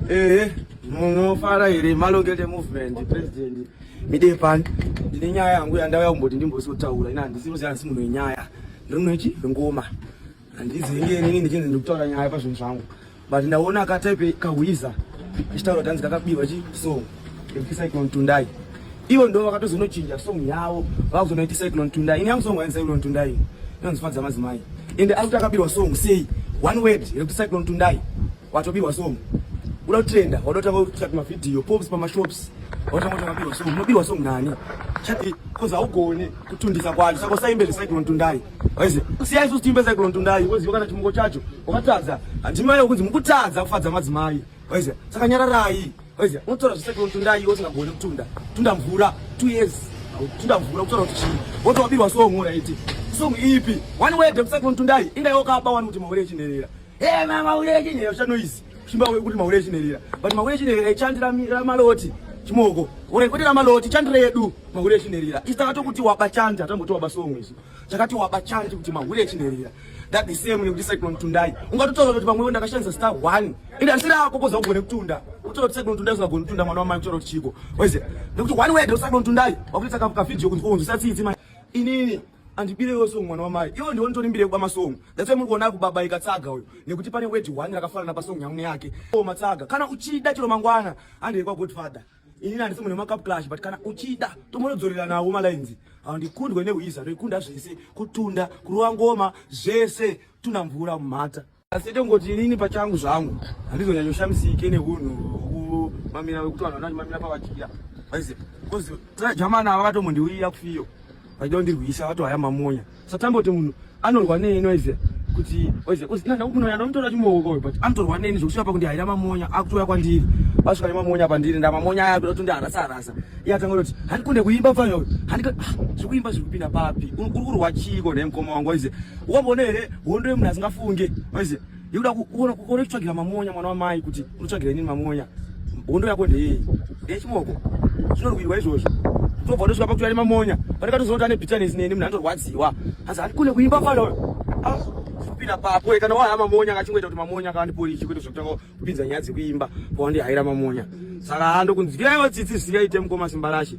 Ehe, munofara here Malongete movement president mide pani. Ndine nyaya yangu yandauya kumboti ndimbosotaura. Ina handisi kuziva handisi munhu wenyaya. Ndiri munhu wechi wengoma. Handizinge inini ndichinzi ndiri kutaura nyaya pazvinhu zvangu. But ndaona akatype kahwiza achitaura kuti hanzi kakabiwa chi song yekuti Cyclone Tundai. Ivo ndo vakatozonochinja song yavo vakuzonoiti Cyclone Tundai. Ini yangu song hainzi Cyclone Tundai. Inonzi Fadza Madzimai. Ende ari kuti akabirwa song sei? One word yekuti Cyclone Tundai. Watobirwa song. Uda kutrenda, wada kutanga kutsvaka mavideo, pops pamashops. Watanga kuti wakabirwa song. Unobirwa song nani? Chati cause haugone kutundisa kwacho. Saka usaimbe zveCyclone Tundai. Waizi, siyai isusu tiimbe Cyclone Tundai. Woziva kana chimungo chacho wakatadza. Handimai kunzi mukutadza kufadza madzimai. Waizi, saka nyararai. Waizi, unotaura zveCyclone Tundai iwe usingagone kutunda. Tunda mvura 2 years. Tunda mvura kutaura kuti chii? Woti wabirwa song right. Song ipi? One word Cyclone Tundai. Inga yokaba wani kuti mahure echinherera. Hey mama mahure echinherera ucha noise. Chimba kuti mahure echinherera. But mahure echinherera ichandi ramaloti. Chimoko. Ore kwete ramaloti chandi redu mahure echinherera. Isu takatokuti waba chandi hatamboti waba song isu. Takati waba chandi kuti mahure echinherera. That the same nekuti Cyclone Tundai. Ungatotaura kuti pamwe ndakashandisa star 1. Ende handisiri ako koza ugone kutunda. Kutaura kuti Cyclone Tundai usingagoni kutunda mwana wamai kutaura kuti chiko. Waiziva? Nekuti one word Cyclone Tundai wakuita ka video kunzi kunzwisa tsitsi mai. Inini andibirewo song mwana wamai. Iwo ndiwo nditori kuba masong. That's why muri kuona kubabaika tsaga uyo. Nekuti pane word one rakafanana pasong yangu neyake. Oh matsaga. Kana uchida chero mangwana handei kwa Godfather. Inini handisi munhu wemacup clash but kana uchida tomonodzorera nawo malines. Handikundwe nehwiza ndoikunda zvese kutunda kurova ngoma zvese tunda mvura mumhata. Asi tongoti inini pachangu zvangu handizonyanyoshamisike nehunhu hwekumamira wekuti vanhu vanonyanyo pavadyira. Waiziva? Because jamani ava vakatombondiuyira kufiyo vachida kundirwisa vatohaya mamonya. Satamboti munhu anorwa neni waiziva kuti waiziva because ina ndakumunhu anomutora chimoko uyu but anotorwa neni zvokusvika pakundihaira mamonya akutouya kwandiri vasvika nemamonya pandiri ndamamonya aya kuda kutondiharasa harasa iye atanga kutoti handikunde kuimba mfana uyu handika ah, zvekuimba zviri kupinda papi uri kurwa chiiko nhai mukoma wangu waiziva ukamboona here hondo yemunhu asingafunge waiziva yekuda kuona kutsvagira mamonya mwana wamai kuti unotsvagira inini mamonya hondo yako ndeyei ndeyechimoko zvinorwirwa izvozvo tobva tosvika pakutora nemamonya pandakatozoona kuti ane bitterness neni munhu anorwadziwa hanzi handikune kuimba mfana uyo ah, kupinda papo kana wahaya mamonya akachingoita kuti mamonya akandiporichi kwete zvekutanga kupinza nyaya dzekuimba pawandihaira mamonya saka ndokunzwiraiwo tsitsi zvisingaite mukoma simba rashe.